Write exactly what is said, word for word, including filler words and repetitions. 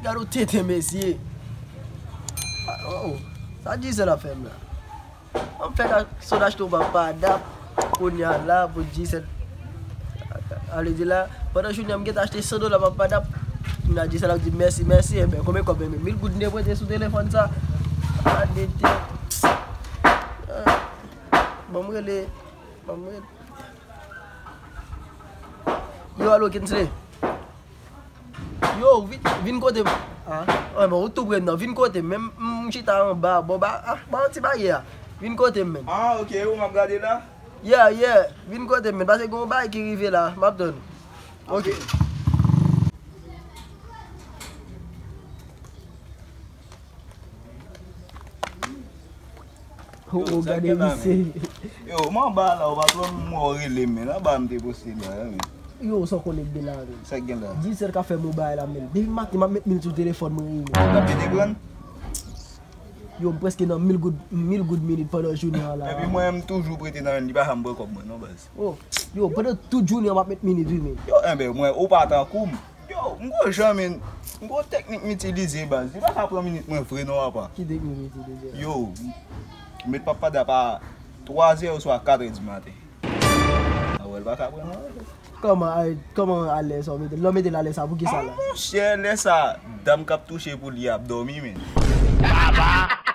Gade yon tenten mesye. Oh, sa Gisèle ap fè m la? An fèt, sot achte yon papa dap. Kounye a la pou Gisèle ale di la, pandan jounen an m gentan achte san dola papa dap. Kounye a Gisèle ap di mèsi, mèsi. Enben, konbyen kòb? Enben, mil goud m te prete sou telefòn sa. Gade tenten. Ah, ban m rele. Ban m rele. Yo, alo, Kinsley. Yo, vin, vin kote m. Ah, ah, bon, ou tou pre m nan. Vin kote m. Men m, m chita anba, bò ba, ah, ba yon ti baryè a. Vin kote m, men. Ah, ok, ou m ap gade la? Yeah, yeah. Vin kote m, men. Paske gen yon bagay ki rive la. M ap tann. Ok. Ok. Oh, oh, gade misye. Yo, m anba la, ou pa tro m wè w rele m, men anba m te poste la, men. Yo, sa w konnen de la, men. Sa k gen la? Gisèle ka fè m yon bagay la, men. Depi maten, m ap met mil sou telefòn mwen, men. Ou t ap pete pran? Yo, m prèske nan mil goud, mil goud minit pandan jounen an la. Epi mwen, m toujou prete nan men, li pa janm pran kòb mwen, non, baz. Oh, yo, pandan tout jounen an, m ap met minit, wi, men. Yo, enben, mwen, ou pa tankou m. Yo, m gon jan, men, m gon teknik m itilize, baz. Li pa ka pran minit mwen vre non, apa. Ki teknik ou itilize la? Yo, m met papa dap a twa zè oswa kat è di maten. A wè, l pa ka pran non. Kòman, ay, kòman alè sa w mete l? Lè w mete l alè sa, pou ki sa la? Ah, monchè, lè sa, dam k ap touche pou li ap dòmi, men. Papa!